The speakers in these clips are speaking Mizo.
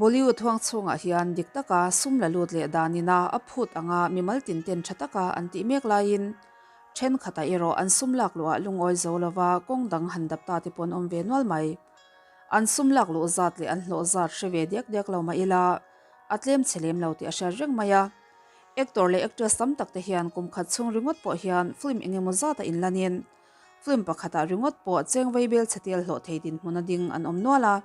Bollywood huang chhungah hian dik taka sum la lut leh danina a phut anga mimal tin ten tha taka an tih mek laiin thenkhatah erawh an sum lak luhah lungawi zo lova kawng dang han dap ta te pawh an awm ve nual mai. An sum lak luh zat leh an hlawh zat hre ve diak diak lo mah ila a tlem chhe lem lo tih a hriat reng mai a. Actor leh actress tam tak te hian kum khat chhung ringawt pawh hian film engemaw zata inlanin film pakhatah ringawt pawh cheng vaibel chhe tel hlawh thei dinhmun a ding an awm nual a,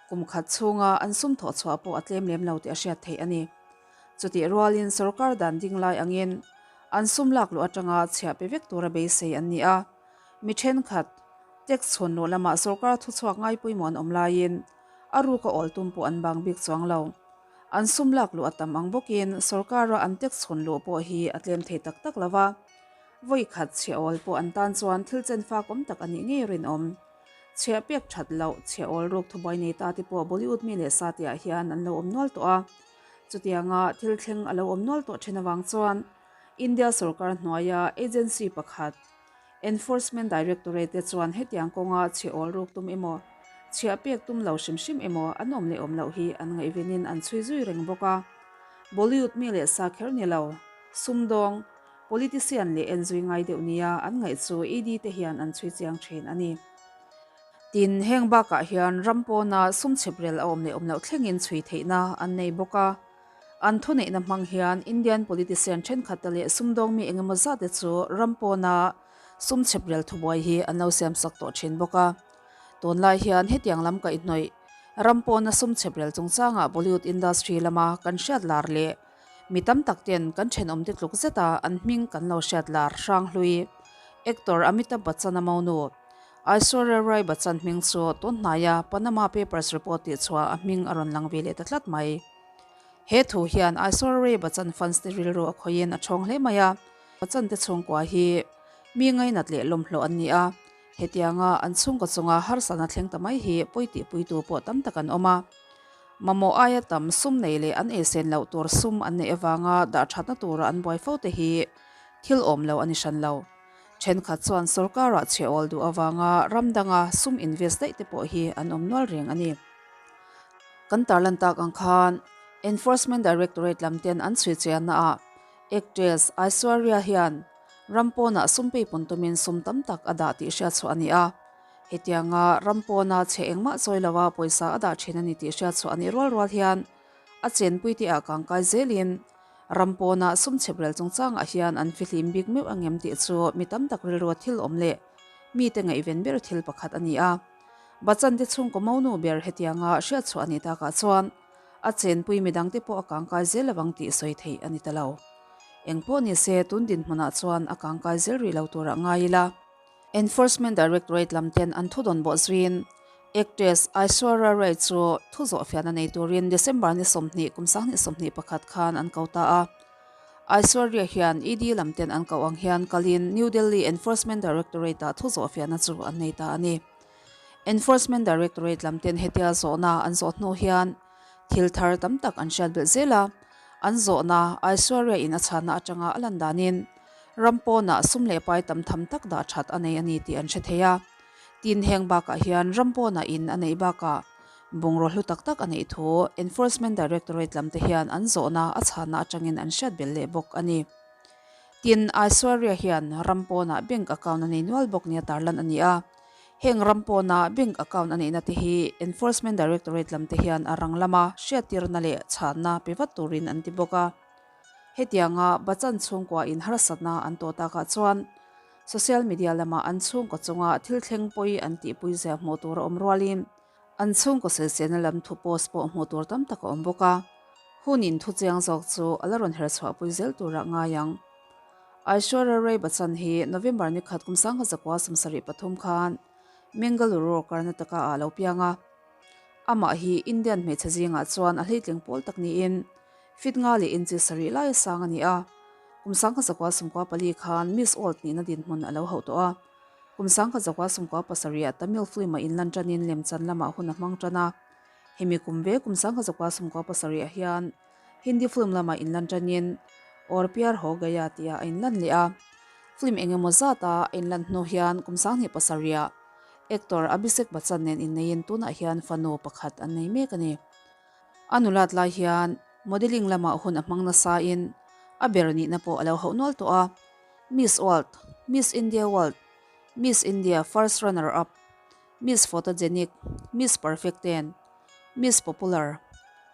kum khat chhunga an sum thawh chhuah pawh a tlem lem lo tih a hriat theih a ni. Chutih rualin sorkar dan ding lai angin an sum lak luh atanga chhiah pe vek tura beisei an ni a, mi thenkhat tax chhawn luh lamah sorkar thuchhuak ngai pawimawh an awm laiin a ruka awl tum pawh an bang bik chuang lo. An sum lak luh a tam ang bawkin sorkara an tax chhawn luh pawh hi a tlem thei tak tak lo va, vawi khat chhiah awl pawh an tan chuan thil chen fak awm tak a nih ngei rinawm. Chhiah pek that loh, chhiah awl ruk thubuai nei ta te pawh Bollywood mi leh sa tihah hian an lo awm nual tawh a. Chutianga thil thleng a lo awm nual tawh then avang chuan India sorkar hnuaia agency pakhat, Enforcement Directorate te chuan hetiang kawnga chhiah awl ruk tum emaw, chhiah pek tum lo hrim hrim emaw an awm leh awm loh hi an ngaihvenin an chhui zui reng bawk a. Bollywood mi leh sa kher ni lo, sumdawng, politician leh enzui ngai deuh nia an ngaih chu ED te hian an chhui chiang thin a ni. Tin, heng bakah hian ram pawna sum chheprel a awm leh awm loh thlengin chhui theihna an nei bawk a. An thuneihna hmang hian Indian politician thenkhatte leh sumdawng mi engemaw zate chu ram pawna sum chheprel thubuai hi an lo siamsak tawh thin bawk a. Tunlai hian hetiang lam kaihhnawih ram pawna sum chheprel chungchangah Bollywood industry lama kan hriat lar leh Mi tam tak ten kan thenawmte tluk zeta an hming kan lo hriat lar hrang hlui. Actor Amitabh Bachchan-a monu Aishwarya Rai Bachchan hming chu tun hnaia Panama Papers report tih chhuah a hming a rawn lang ve leh ta tlat mai. He thu hian Aishwarya Rai Bachchan fans te rilru a khawihin a thawng hle mai a, Bachchan te chhungkua hi mi ngainat leh lawmhlawh an ni a, hetianga an chhungkaw chunga harsatna thleng ta mai hi pawi tihpuitu pawh tam tak an awm a. Mamawh aia tam sum nei leh an eisen loh tur sum an neih avanga dah thatna tura an buai fo te hi thil awm lo a ni hran lo. Thenkhat chuan sorkarah chhe awl duh avanga ram danga sum invest daih te pawh hi an awm nual reng a ni. Kan tarlan tak ang khan Enforcement Directorate lam ten an chhui chianna ah Actress Aishwarya hian ram pawnah sum peipawn tumin sum tam tak a dah tih hriatchhuah a ni a. Hetianga ram pawna chhe engmah chawi lova pawisa a dah thin a ni tih hriat chhuah a nih rual rual hian a chenpui te ah kangkai zelin ram pawna sum chheprel chungchangah hian an fihlim bik meuh angem tih chu mi tam tak rilrua thil awm leh mite ngaihven ber thil pakhat a ni a. Bachchan te chhungkaw monu ber hetianga hriat chhuah a nih takah chuan a chenpui midangte pawh a kangkai zel lovang tih sawi theih a ni ta lo. Engpawh nise tun dinhmunah chuan a kangkai zel rih lo turah ngai ila. Enforcement Directorate lam ten an thudawn bawh zuiin actress Aishwarya Rai chu thu zawhfiahna nei turin December ni 20 kum 2021 khan an ko ta a. Aishwarya hian ED lam ten an koh ang hian kalin New Delhi Enforcement Directorate ah thu zawhfiahna chu an nei ta a ni. Enforcement Directorate lam ten hetia zawhna an zawh hnu hian thil thar tam tak an hriat belh zel a, an zawhna Aishwarya in a chhanna atanga a lan danin Ram pawnah sum leh pai tam tham tak dah that a nei a ni tih an hre thei a. Tin, heng bakah hian ram pawnah in a neih bakah bungraw hlu tak tak a neih thu Enforcement Directorate lam te hian an zawhna a chhanna atangin an hriat belh leh bawk a ni. Tin, Aishwarya hian ram pawnah bank account a nei nual bawk nia tarlan a ni a. Heng ram pawna bank account a neihna te hi Enforcement Directorate lam te hian a rang lama hriattirna leh chhanna pe vat turin an ti bawk a. Hetianga Bachchan chhungkua in harsatna an tawh takah chuan social media lama an chhungkaw chunga thil thleng pawi an tihpui zia hmuh tur a awm rualin an chhungkaw sawiselna lam thu post pawh hmuh tur tam tak a awm bawk a, hun in thu chiang zawk chu a la rawn her chhuahpui zel turah ngai ang. Aishwarya Rai Bachchan hi November ni khat kum 1973 khan Mangaluru, Karnataka ah a lo piang a. Amah hi Indian hmeichhe zingah chuan a hleitling pawl tak niin Fit nga leh inchi sarih laia sang a ni a, kum 1994 khan Miss World nihna dinhmun a lo hauh tawh a. Kum 1997 ah Tamil film a inlan tanin lemchan lamah hun a hmang tan a. Hemi kum ve kum 1997 ah hian Hindi film lamah inlan tanin Aur Pyar Ho Gaya tih ah a inlan leh a. Film engemaw zat a a inlan hnu hian kum 2007 ah actor Abhishek Bachchan nen inneiin tunah hian fanu pakhat an nei mek a ni. A nulat lai hian modelling lamah hun a hmang nasain a ber nihna pawh a lo hauh nual tawh a. Miss World, Miss India World, Miss India First Runner Up, Miss Photogenic, Miss Perfect Ten, Miss Popular,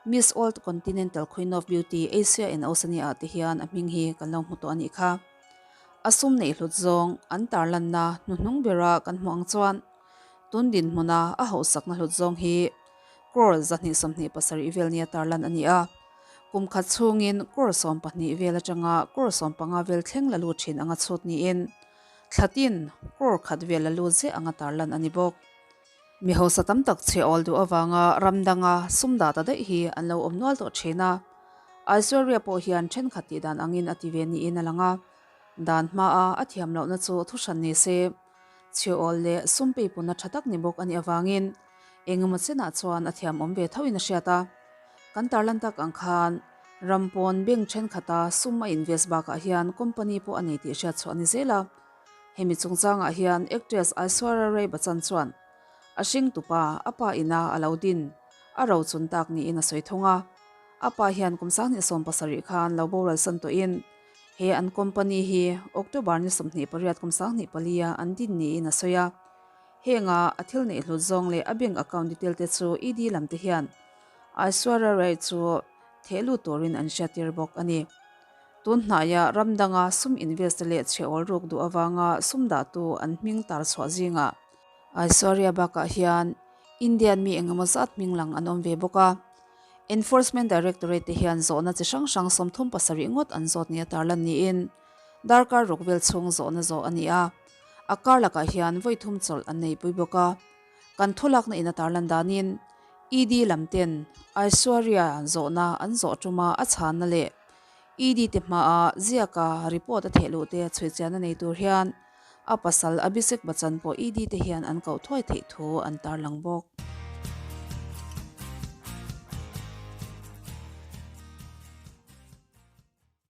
Miss Old Continental Queen of Beauty Asia and Oceania ah te hian a hming hi kan lo hmu tawh a nih kha. A sum neih hlut zawng an tarlanna hnuhnung bera kan hmuh ang chuan tun dinhmuna a hauhsakna hlut zawng hi crore 227 vel nia tarlan a ni a. Kum khat chhungin crore 12 vel atanga crore 15 vel thleng la lut thin anga chhut niin Thlatin crore khat vel a lut ziah anga tarlan a ni bawk. Mi hausa tam tak chhe awl duh avanga ram danga sum dah ta daih hi an lo awm nual tawh thin a. Aishwarya pawh hian thenkhat tih dan angin a ti ve niin a lang a. Dan hmaa a thiam lohna chu thu hran ni se, chhe awl leh sum peipunna tha tak ni bawk a nih avangin engemaw chenah chuan a thiam awm ve thoin a hriat a. Kan tarlan tak ang khan ram pawn bank thenkhat-a sum a invest bakah hian company pawh a nei tih hriat chhuah a ni zel a. Hemi chungchangah hian actress Aishwarya Rai Bachchan chuan a hringtupa a pa ina a lo din a ro chun tak niin a sawi thung a. A pa hian kum 2017 khan lo boral san tawhin he an company hi October ni 28 kum 2004 a an din niin a sawi a. Henga a thil neih hlut zawng leh a bank account detail te chu ED lam te hian Aishwarya Rai chu theh lut turin an hriattir bawk a ni. Tun hnaia ram danga sum invest leh chhe awl ruk duh avanga sum dahtu an hming tar chhuah zingah Aishwarya bakah hian Indian mi engemaw zat hming lang an awm ve bawk a. Enforcement Directorate te hian zawhna chi hrang hrang 37 ngawt an zawt nia tarlan niin darkar ruk vel chhung zawhna zawh a ni a. A kar lakah hian vawi thum chawlh an neipui bawk a. Kan thulakna in a tarlan danin ED lam ten Aishwarya zawhna an zawh tuma a chhanna leh ED te hmaa ziaka report a theh luh te chhuichianna nei tur hian a pasal Abhishek Bachchan pawh ED te hian an koh thuai theih thu an tarlang bawk.